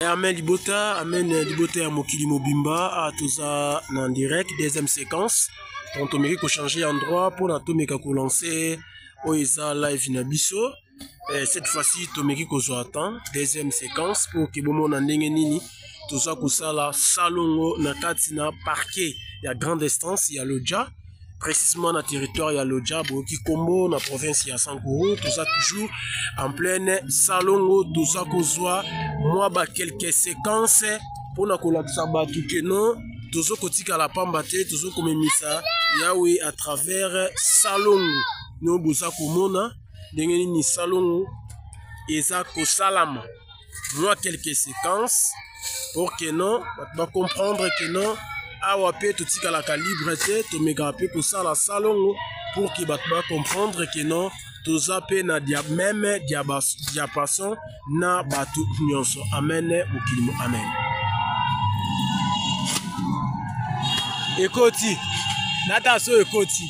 Amen libota, amen libota ya mokili mobimba, ah, toza na direct deuxième séquence. Donc tomeki ko changer endroit mpona tomeka ko lancer oyo eza live na biso. Eh, cette fois-ci tomeki kozwa temps deuxième séquence pour ke bomona ndenge nini toza kosala salongo na kati na parquet ya grande instance ya Lodja. Précisément na territoire ya Lodja, boyoki kombo na province ya Sankuru, toza toujours en pleine salongo, toza kozwa mwa ba quelques séquences mpona kolakisa bato ke non tozo kotikala pamba te, tozo komemisa Yawe à travers salongo. No boza komona ndenge nini salongo eza kosalama. Mwa quelques séquences pour que non bato ba comprendre que non awa mpe totikalaka libre te, tomekaka mpe kosala salongo pour que bato ba comprendre que non toza mpe na dia, meme diapason na bato nyonso. Amen mokili mo amen. Ekoti nata so ekoti.